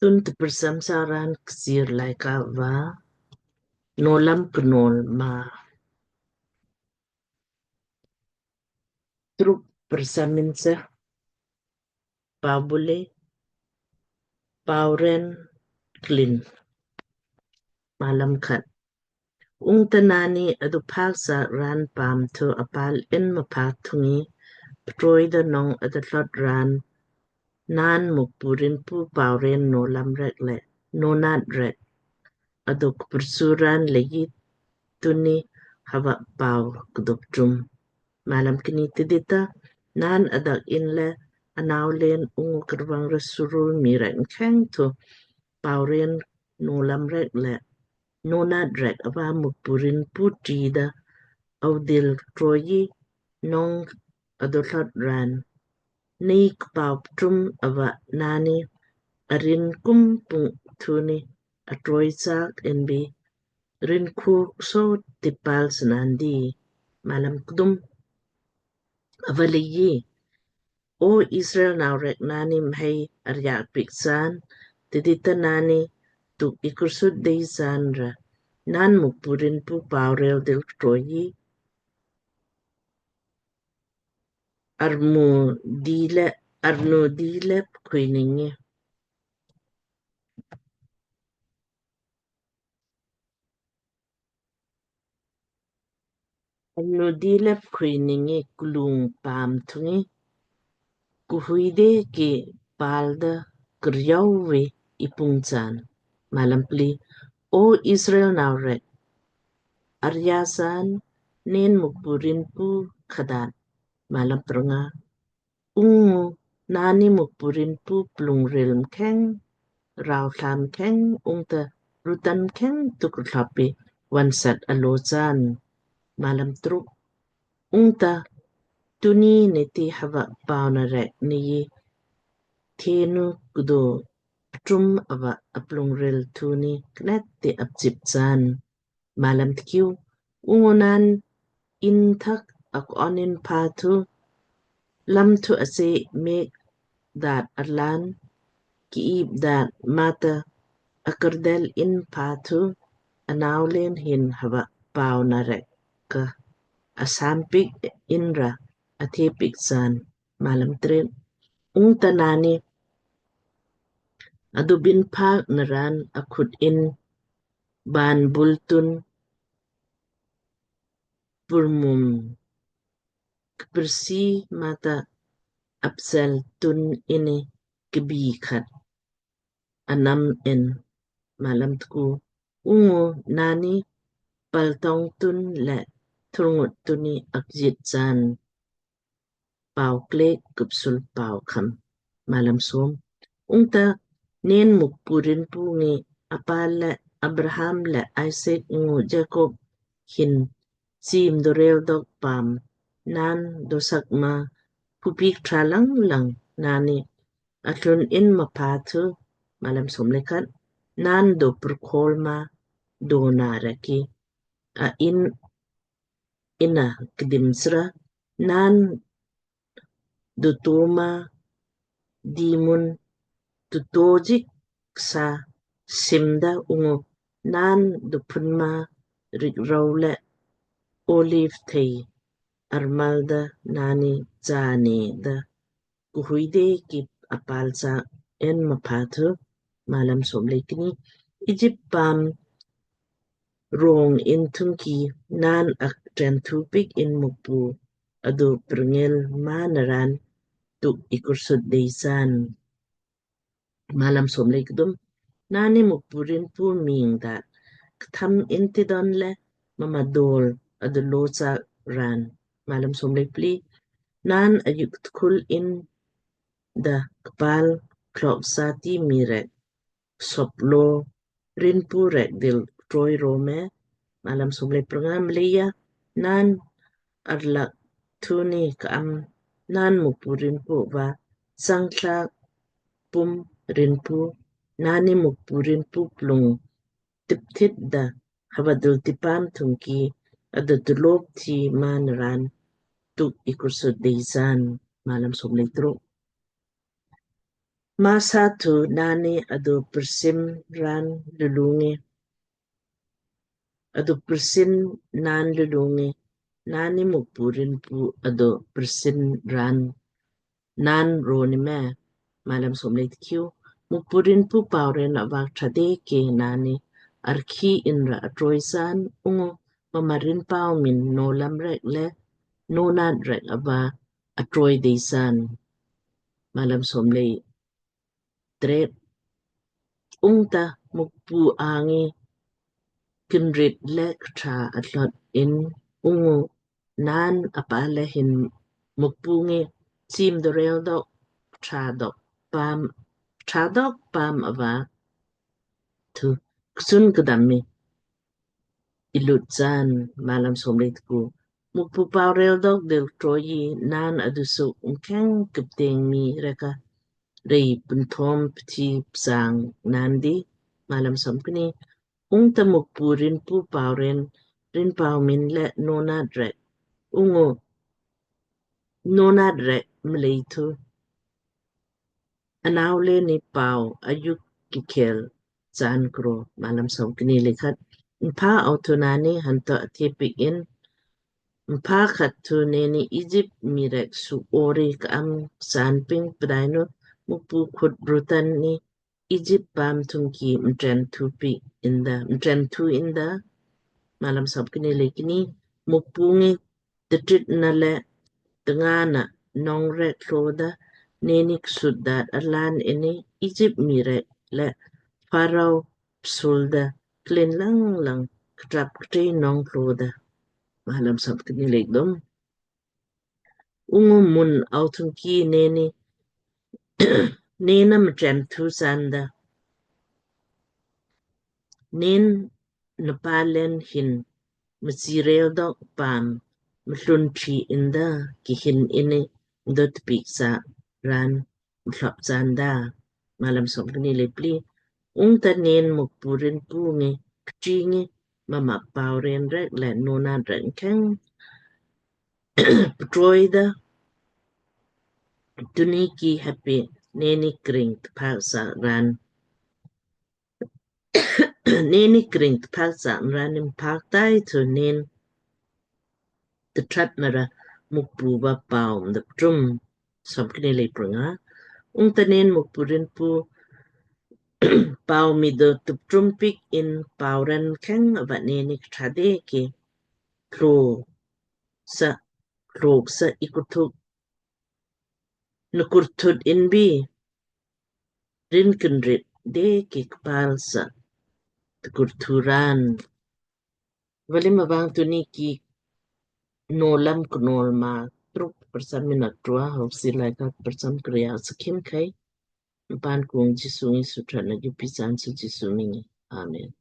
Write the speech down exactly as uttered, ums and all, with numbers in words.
Tun tprcham sa raan Kchiir Laaika va Nowlam Knowl maa truk prcham in se. Pau bule, pau ren klin. Malam khat. Ungta naanni adu phaak sa raan paam thu apal in maphaak thung ngi ptroi da nong adu tlot raan naan Mukpu Rinpu pau ren nowlam rek le nownat rek adu kpursu raan leiji tunni hava pau kduk trum. Malam kni tidita naan adak in le anau len ungu krvang ra surul mii rek mkheng thu pau ren nowlam rek le nownat rek ava Mukpu Rinpu tida audil troi nong adu tlot raan. Nei kpau ptrum ava naanni arin kum pung thuni atroi chaak inbi rin khuk so tipal snandi. Malam kdum. Ava leiji, O Israel nau rek, naanni mhai arya piik san tidita naanni tuk ikursut dei san ra naan Mukpu Rinpu pau rel dil troi armu dile, arnu dile pkhui ningi. Arnu dile pkhui ningi klung paam thung ngi kuhui de ki pal da kriau vi ipung chaan. Malam pli. O Israel nau rek, arya san nen Mukpu Rinpu khadat. Malam prnga. Ungu naanni Mukpu Rinpu plung ril mkheng, rau thlam mkheng, ungta rutan mkheng tuk thlapi vonsat alo chaan. Malam truk. Ungta tunni niti hava pau na rek nei thenu kdo ptrum ava aplung ril thuni knet ti apchip chaan. Malam tkiu. Ungu naan in thak ak onin pha thu lam thu ase mek dat arlan ki ip dat mata akardel in pha thu anau len hin hava pau na rek ka asam piik in ra athe piik chaan. Malam tret. Ungta naanni adu bin phaak na raan akhut in ban bul tun purmum kpirsi mata apsel tun ini kbi khat anam in. Malam tku. Ungu naanni paltong tun le thurngut tunni akjit chaan. Pau klek kupsul pau kham. Malam som. Ungta nen Mukpu Rinpu ngi apal le Abraham le Isaac ungu Jacob hin chim dorel dok paam naan dosak ma pupik tralang lang naanni atlun in mapha thu. Malam som le khat. Naan do purkhol ma do na raki a in ina kdim sra naan dutoma dimun tutojik sa simda ungu naan duphun ma rikrau le olive thei armal da naanni jani da kuhui de ki apal sa en mapha thu. Malam som le kni. Egypt paam rong in thungki naan ak tren thu piik in Mukpu adu prngel ma na raan tuk ikursut dei chaan. Malam som le kdum. Naanni Mukpu Rinpu ming dat ktham in tidon le mama dol adu lo chaak raan. Malam som le pli. Naan ayuk tkhul in da kpal klok sati mii rek sop lo Rinpu rek dil troi rome. Malam som le prnga. Mleija naan arlak thuni ka am naan Mukpu Rinpu va sangthlak pum Rinpu, naanni Mukpu Rinpu plung tipthit da hava dul tipaam thungki adu tulop thi ma na raan tuk ikursut dei chaan. Malam som le truk. Masa thu naanni adu pirsim raan lulu ngi, adu pirsim naan lulu ngi, naanni Mukpu Rinpu adu pirsim raan naan roni me. Malam somlei tkiu. Mukpu Rinpu pauren ava kṭha de ke naanni arki inra atroi san ungu mama rinpau min nolam rek le nonat rek ava atroi dei san. Malam somlei tret. Ungta Mukpu angi kinrit le kṭha atlot in ungu naan apa le hin Mukpu ngi sim dorel dok kṭha dok paam, kṭha dok paam ava thu ksun kdam mi ilut san. Malam somlei tku. Mukpu paurel dok dil troi naan adusuk mkheng kipteng mii rek a rei punthom pthi psang naan di. Malam somkni. Ungta Mukpu Rinpu pauren rinpau min le nonat rek ungu nonat rek mlei thu anau le ni pau ayuk kikhel san kro. Malam somkni le khat. Mpha au thu naanni hanto athe piik in, mpha khat thu neni Ijip mii rek su ori ka'am san ping pdainu Mukpu khut rutan ni Ijip paam thungki mtren thu piik inda, mtren thu inda. Malam somkni le kni. Mukpu ngi titrit na le tngana nong rek thloda neni ksut dat alan ini Ijip mii rek le Farao psulda klin lang lang ktrap ktrei nong thloda. Malam somkni le kdum. Ungu mun au thungki neni nena mtren thu sanda nen napa len hin msirel dok paam mlun tri inda ki hin ini mdot piik sa raan mthlop sanda. Malam somkni le pli. Ungta nen Mukpu Rinpu ngi kṭi ngi mama pauren rek le nonat rek mkheng ptroi da tuniki heppi neni kring tpaksa raan neni kring tpaksa raan mpaktai thu nen ttrat mara Mukpu va pau mdo ptrum. Somkni le prunga. Ungta nen Mukpu Rinpu pau mi do tuptrum piik in pauren kheng ava neni kṭha de ke klo sa, klok sa ikurthuk nukurthut inbi rin kinrit de ke kpal sa tukurthu raan. Valim avang tuniki Nowlam Knowl maa truk, prcham minot trua, hausi laikat prcham kriya sakhim khai. Mpan kung Jisu ngi sutra na jupi san su Jisu mingi. Amen.